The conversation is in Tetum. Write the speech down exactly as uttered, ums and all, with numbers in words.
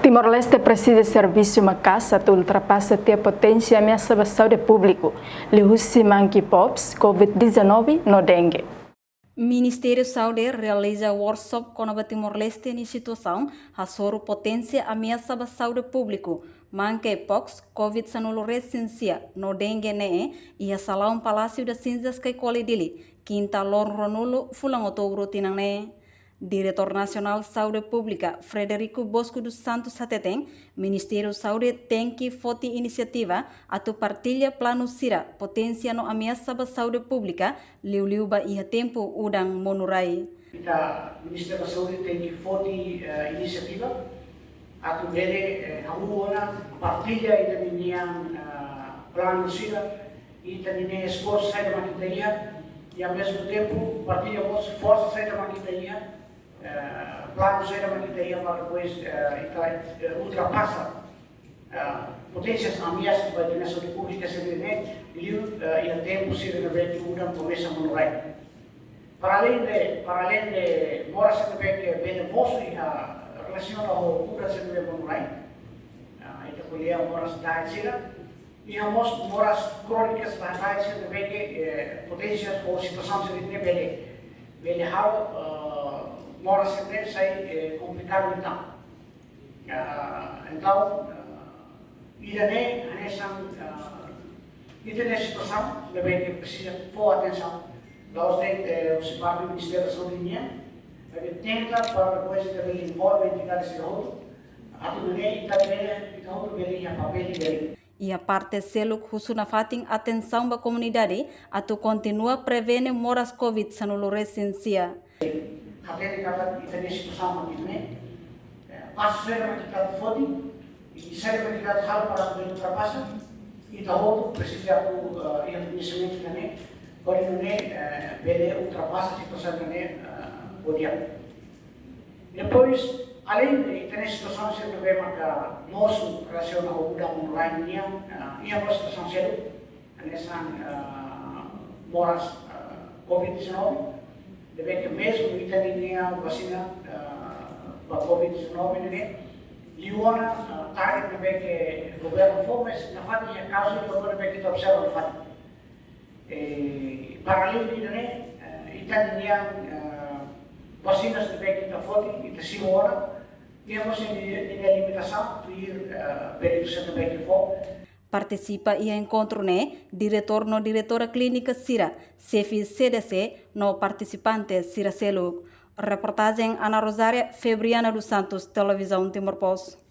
Timor-Leste presiza servisu maka'as atu ultrapasa tiha poténsia ameasa ba saúde públiku, liuhusi monkeypox, covid dezanove no dengue. Ministériu Saúde realiza workshop kona-ba Timor-Leste nia situasaun hasoru poténsia ameasa ba saúde públiku, monkeypox, covid sanulu resin sia, no dengue ne'e, iha salaun Palácio das Cinzas, Caicoli, Dili, kinta loron ruanulu fulan Outubru tinan ne'e. Diretór Nasionál Saúde Públika, Frederico Bosco dos Santos, hateten, Ministériu Saúde tenke foti inisiativa atu partilla planu sira poténsia no ameasa ba saúde públika, liuliu ba iha tempu udan monu rai. Ita Ministériu Saúde tenke foti, eh, inisiativa atu bele, eh, hahú ona partilla ita-nia, eh, planu sira, ita-nia esforsu saida mak ita iha, i ao mesmo tempo partilla mós forsa saida mak ita iha, eh, planu saida mak ita iha para depois, eh, ita, eh, ultrapasa, eh, poténsia ameasa ba ita-nia saúde públika sira-ne'e, liu, eh, iha tempu sira ne'ebé udan komesa monu rai. Para além de, para além de moras ne'ebé ke bele mosu iha relasiona ho udan sira ne'ebé monu rai, ah, ita ko'alia moras daet sira, iha mós moras krónikas daet sira ne'ebé ke, eh, poténsia ou situasaun sira ne'e bele, bele halo, eh, moras sira ne'e sai, eh, komplikadu entaun. Ah, entaun, ah, ida-ne'e hanesan, ah, ita-nia situasaun ne'ebé ke presiza fó atensaun. La'ós de'it, eh, husi parte Ministériu Saúde nian, maibé tenta para depois ita bele envolve entidade sira hotu, atu nune'e ita bele, ita hotu bele iha papél ida. Iha parte seluk, husu nafatin atensaun ba komunidade atu kontinua prevene moras covid sanulu resin sia. Hatene katak ita-nia situasaun mak ida-ne'e, eh, pasu saida mak ita foti, i saida mak ita halo para bele ultrapasa, ita hotu presiza atu, eh, iha koñesimentu ida-ne'e, hodi nune'e, eh, bele ultrapasa situasaun ida-ne'e, eh, ho di'ak. Depois, além de ita-nia situasaun sira ne'ebé maka mosu relasiona ho udan monu rai nian, ah, iha mós situasaun seluk, hanesan, ah, moras, ah, covid dezanove, ne'ebé ke mezmu ita-nia vasina, ah, ba covid dezanove ne'e, liu ona, ah, target ne'ebé ke governu fó, mas nafatin iha kazu ida ne'ebé ke ita observa nafatin. Eh, para além de ne'e, eh, ita-nia, eh, vasinas ne'ebé ke ita foti, ita simu ona, iha mós nia, nia limitasaun, tuir, eh, períodu sira ne'ebé ke fó. Partisipa iha enkontru ne'e diretór no diretora klínika sira, xefe C D C no partisipante sira seluk. Reportajen Ana Rosária, Febriana dos Santos, Televizaun Timor Post.